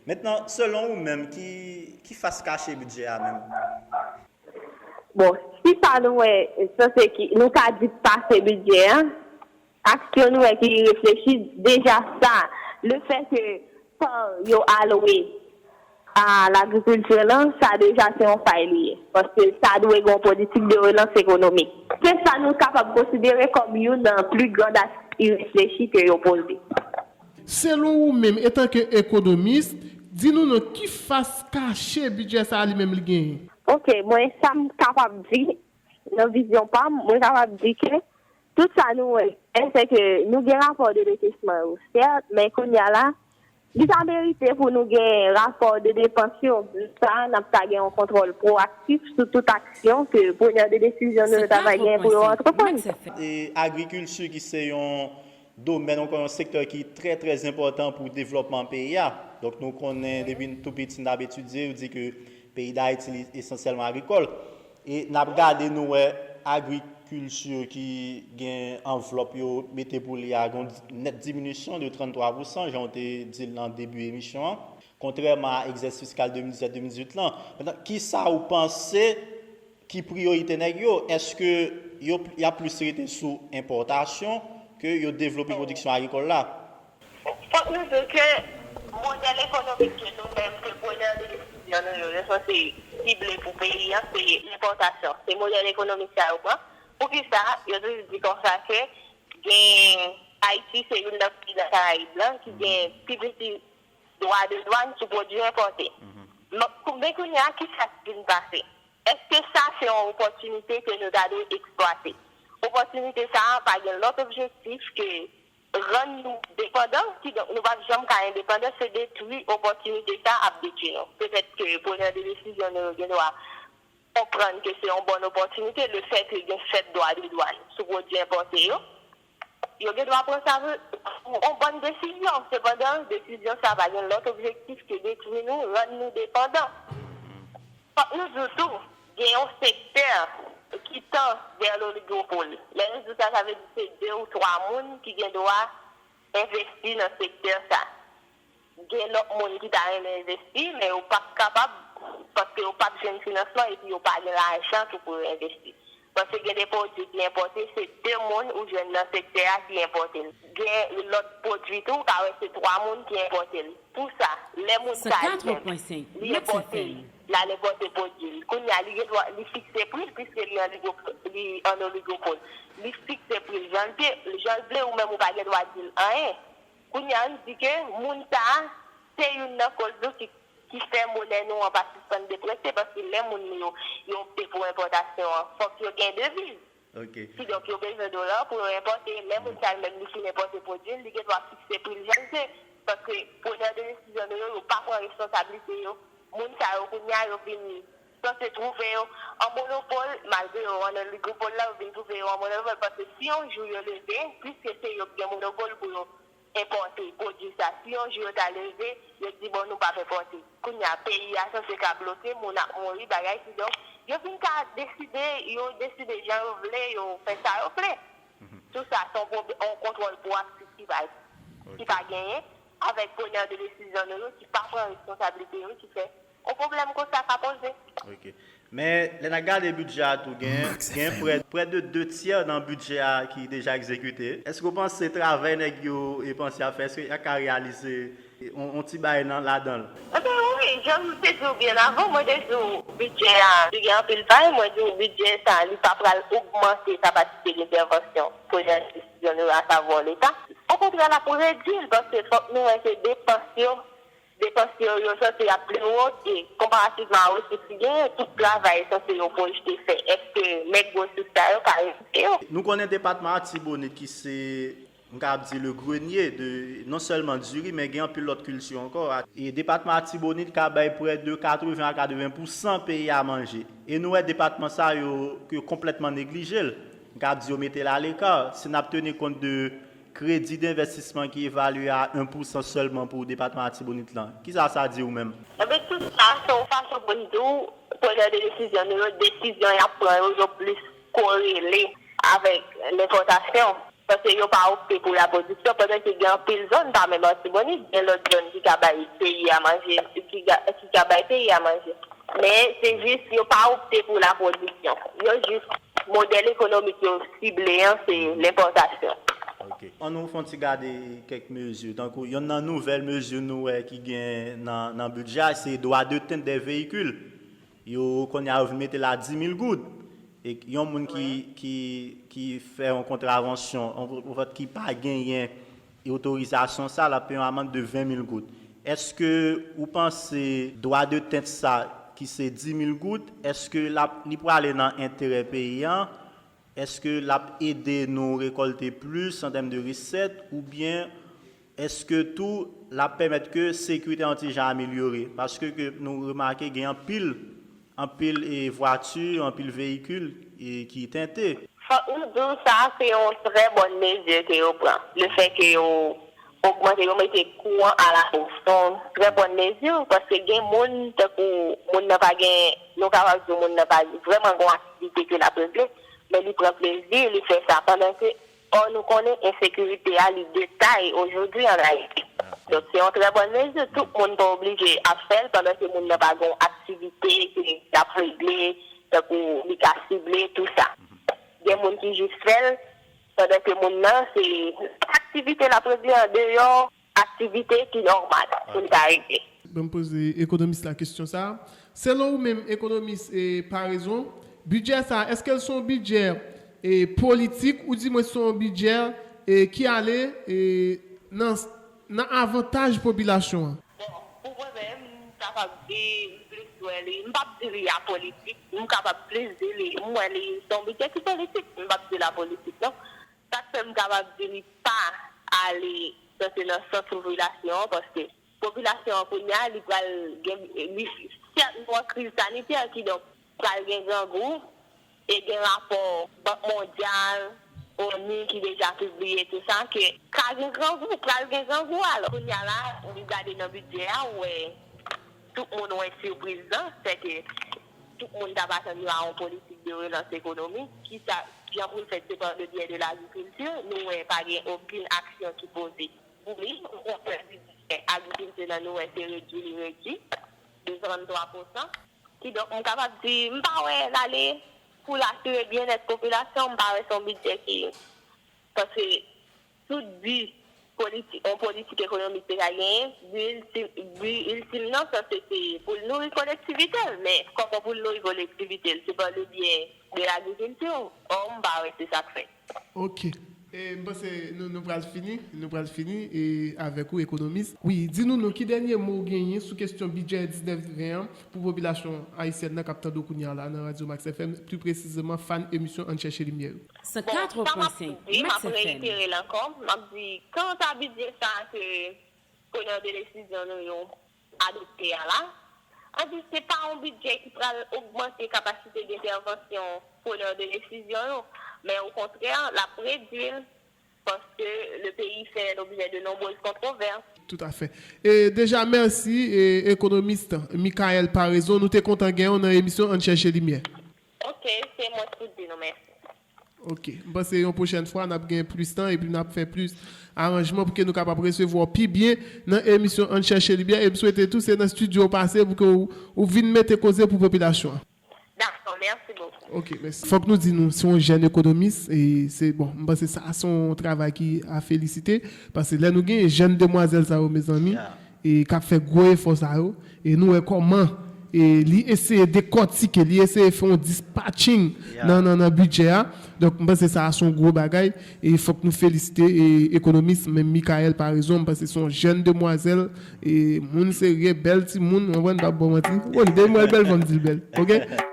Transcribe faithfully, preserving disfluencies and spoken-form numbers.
Mentnan, selon ou menm, ki, ki fas kache bidjè a menm? Bon, si sa nou wè, sanse ki, nou ka di pase bidjè a, aksyon nou wè ki reflechi, deja sa, le fè ke tan yo alwe a lagrikilti lan, sa deja se yon fay li ye. Paske sa dwe gen yon politik de relans ekonomik. Se sa nou kapab konsidere kòm youn nan pli gran aks reflechi ke yo poze. Selon ou menm, etanke ekonomis, di nou nan ki fas kache bidjè sa a li menm li genyen? Ok, mwen sa m kapab di, nan vizyon pa m, mwen kapab di ke tout sa nou wè, se ke nou gen rapò de dekesman yo, sèt, men kounye a la, li ta merite pou nou gen rapò de depans yo. Sa, n ap ka gen yon kontwòl pwoaktif sou tout aksyon ke prenè de desizyon nou yo ta va gen pou yo antreprann. E agrikilti ki se yon domèn, ankò yon sektè ki trè, trè enpòtan pou devlòpman peyi a. Donk, nou konnen, depi n tou piti, n ap etidye, yo di ke peyi Dayiti, li esansyèlman agrikòl. E n ap gade, nou wè agrikilti ki gen anvlòp yo mete pou li a, gen yon nèt diminisyon de tranntwa pousan, jan w te di l nan debi emisyon an, kontrèman a egzèsis fiskal de mil disèt de mil dizuit lan. Mentnan, kisa ou panse ki priyorite nèg yo? Èske yo, y ap plis rete sou enpòtasyon ke yo devlope pwodiksyon agrikòl la? Fòk nou di ke modèl ekonomik ke nou menm, ke prenè de desizyon nou yo, yo sanse sible pou peyi a, se enpòtasyon. Se modèl ekonomik sa yo pran. Poukisa? Yo toujou di konsa ke gen, Ayiti se youn nan peyi nan Karayib lan ki gen pi piti dwa de dwàn sou pwodui enpòte. Men kounye a, kisa k vin pase? Èske sa se yon opòtinite ke nou ta dwe eksplwate? Opòtinite sa a pa gen lòt objektif ke rann nou depandan, kidonk nou p ap janm ka endepandan, se detwi opòtinite sa a ap detwi nou. Petèt ke prenè de desizyon nou yo gen dwa konprann ke se yon bòn opòtinite, lefètke gen sèt dwa de dwàn sou pwodui enpòte yo. Yo gen dwa pran sa pou yon bòn desizyon. Sepandan, desizyon sa a pa gen lòt objektif ke detwi nou, rann nou depandan. Fòk nou di w tou, gen yon sektè ki tan vè loligopòl. Lè nou di sa, sa vle di se de ou twa moun ki gen dwa envesti nan sektè sa. Gen lòt moun ki ta renmen envesti, men yo p ap kapab, paske yo p ap jwenn finansman epi yo pa gen lajan tou pou yo envesti. Paske gen de pwodui ki enpòte, se de moun ou jwenn nan sektè a ki enpòte l. Gen lòt pwodui tou, ou ka wè se twa moun ki enpòte l. Pou sa, lè moun sa a li menm, li enpòte l, l al enpòte pwodui l. Kounye a, li gen dwa, li fikse pri l, piske li an, li an oligopòl. Li fikse pri l jan l te, jan l vle, ou menm ou pa gen dwa di l anyen. Kounye a, n di ke moun sa a, se youn nan koz tou ki, ki fè monè nou an pa sispann deprese, paske lè moun yo, yo opte pou enpòtasyon an, fòk yo gen deviz. Kidonk, yo bezwen dola pou yo enpòte. Lè moun sa a li menm li fin enpòte pwodui l, li gen dwa fikse pri l jan l vle. Paske prenè de desizyon nou yo, yo pa pran responsablite yo. Moun sa yo, kounye a, yo vin sanse twouve yo an monopòl, malgre yo an oligopòl la, yo vin twouve yo an monopòl, paske si yon jou yo leve, piske se yo k gen monopòl pou yo enpòte pwodui sa, si yon jou yo ta leve, yo di, bon, nou p ap enpòte. Kounye a, peyi a sanse ka bloke, moun ap mouri, bagay, kidonk, yo vin ka deside, yo deside jan yo vle, yo fè sa yo vle. Tou sa, se yon pwob-, yon kontwòl pwoaktif ki pa, ki pa genyen, avèk prenè de desizyon nou yo ki pa pran responsablite yo, ki fè yon pwoblèm konsa ka poze. Men, lè n ap gade bidjè a tou, gen, gen prè, prè de de tyè nan bidjè a ki deja egzekite. Èske w panse travay nèg yo e panse ap fè, èske y ap ka reyalize yon, yon ti bagay nan, ladan l? Ebyen wi, jan m te di w byen avan, mwen te di w bidjè a, li gen anpil fay, mwen di w bidjè sa, li pa pral ogmante kapasite de entèvansyon prenè de desizyon nou yo, asavwa Leta. Okontrè, l ap redui l, paske fòk nou wè ke depans yo, depans yo, yo sanse ap pi wo, e konparativman a resous ki genyen, tout travay sanse yo pwojte fè, èske nèg resous sa yo ka reyalize yo? Nou konnen depatman Latibonit ki se, m kapab di, le grenier de, non sèlman diri, men gen anpil lòt kilti ankò. E depatman Latibonit ka bay prè de katreven a katreven pousan peyi a manje. E nou wè depatman sa yo, ke yo konplètman neglije l. M kapab di yo mete l aleka. Si n ap teni kont de kredi denvèstisman ki evalye a en pousan sèlman pou depatman Latibonit lan. Kisa sa di w menm? Ebyen, tout sa, se yon fason pou n di w, prenè de desizyon nou yo, desizyon y ap pran yo, yo plis korele avèk lenpòtasyon. Paske yo pa opte pou la pwodiksyon, pandan ke gen anpil zòn, pa menm Latibonit, gen lòt zòn ki ka bay peyi a manje, ki ka, ki ka bay peyi a manje. Men se jis yo pa opte pou la pwodiksyon. Yo jis, modèl ekonomik yo sible an, se lenpòtasyon. Ok. An nou fè yon ti gade kèk mezi. Tankou yonn nan nouvèl mezi nou wè ki gen nan, nan bidjè a, se dwa de tent dè veyikil. Yo kounye a yo vin mete l a di mil goud. E yon moun ki, ki, ki fè yon kontravansyon, yon, yon vant ki pa genyen otorizasyon sa, l ap peye yon amann de ven mil goud. Èske ou panse dwa de tent sa ki se di mil goud, èske l ap, li prale nan enterè peyi an? Èske l ap ede nou rekòlte plis an tèm de resèt oubyen èske tou l ap pèmèt ke sekirite an ti jan amelyore? Paske ke nou remake gen anpil, anpil e vwati, anpil veyikil e ki tente. Fòk nou di w sa se yon trè bòn mezi ke yo pran. Lefètke yo ogmante, yo mete kou an a la hausse. Se yon trè bòn mezi paske gen moun, tankou moun nan pa gen, nou kapab di moun nan pa vrèman gen yon aktivite ke l ap regle, men li pran plezi, li fè sa. Pandan ke, ò, nou konnen ensekirite a, li detay ojodi an Ayiti. Donk, se yon trè bòn mezi. Tout moun pa oblije ap fè l pandan ke moun nan pa gen yon aktivite ke l ap regle, tankou li ka sible, tou sa. Gen moun ki jis fè l pandan ke moun nan, se aktivite l ap regle andeyò aktivite ki nòmal pou l ta regle. Ban m poze ekonomis la kesyon sa a. Selon ou menm, ekonomis e Parezon, bidjè sa a, èske l se yon bidjè e politik oudimwen se yon bidjè e ki ale e nan, nan avantaj popilasyon an? Bon, pou mwen menm, m kapab di m plis wè li, m p ap di li apolitik, m kapab plis di li, m wè li se yon bidjè ki politik, m p ap di l apolitik non. Sa k fè m kapab di li pa ale nan se nan sans popilasyon an, paske popilasyon an kounye a, li pral gen, li, sèt nou an kriz sanitè, kidonk pral gen grangou, e gen rapò Bank Mondyal, onu ki deja pibliye tou sa, ke ka gen grangou, pral gen grangou. Alò, kounye a la, ou gade nan bidjè a, ou wè, tout moun wè sipriz lan, sèke tout moun t ap atann yo a yon politik de relans ekonomik, ki sa, jan pou l fèt, se pa le byen de lagrikilti, nou wè pa gen okenn aksyon ki poze pou li, okontrè, bidjè agrikilti lan nou wè se redui li redui de trannntwa pousan. Kidonk, m kapab di, m pa wè l ale pou l asire byennèt popilasyon, m pa wè se yon bidjè ki, paske tout bi politik, yon politik ekonomik te ka genyen, bi iltim, bi iltim nan sanse se pou l nouri kolektivite l, men kòman pou l nouri kolektivite l? Se pa le byen de lagrikilti, ò, m pa wè se sa k fèt. Ok. E, m panse nou, nou pral fini, nou pral fini e avèk ou, ekonomis. Wi, di nou non, ki dènye mo w genyen sou kesyon bidjè diznèf ven an pou popilasyon ayisyèn nan k ap tande w kounye a la nan Radyo Max F M, pli presizeman fan emisyon Ann Chèche Limyè yo? Bon, sa m ap di, m ap reyitere l ankò, m ap di, kanta bidjè sa a ke prenè de desizyon nou yo adopte a la, an di se pa yon bidjè ki pral ogmante kapasite dentèvansyon prenè de desizyon yo, men okontrè, l ap redui l, paske le peyi fè lobjè de nonbrez kontwovès. Toutafè. E deja, mèsi, e, ekonomis Michael Paraison. Nou te kontan gen w nan emisyon Ann Chèche Limyè. Ok, se mwen ki pou di nou mèsi. Ok. M panse yon pwochèn fwa, n ap gen plis tan epi n ap fè plis aranjman pou ke nou kapab resevwa w pi byen nan emisyon Ann Chèche Limyè. E m swete tou se nan estidyo w pase pou ke w, ou vin mete koze pou popilasyon an. Dakò, mèsi bokou. Ok, mèsi. Fòk nou di nou, se yon jèn ekonomis, e se, bon, m panse sa, se yon travay ki a felisite, paske lè nou gen jèn demwazèl sa yo, mezanmi, e k ap fè gwo efò sa yo, e nou wè kòman e li eseye dekòtike, li eseye fè yon dispatching nan, nan, nan bidjè a. Donk, m panse sa a se yon gwo bagay, e fòk nou felisite e ekonomis, menm Michael Paraison, m panse se yon jèn demwazèl, e moun serye, bèl timoun, w konprann, m p ap ba w manti. Bon, depi m wè l bèl, fò m di l bèl, ok?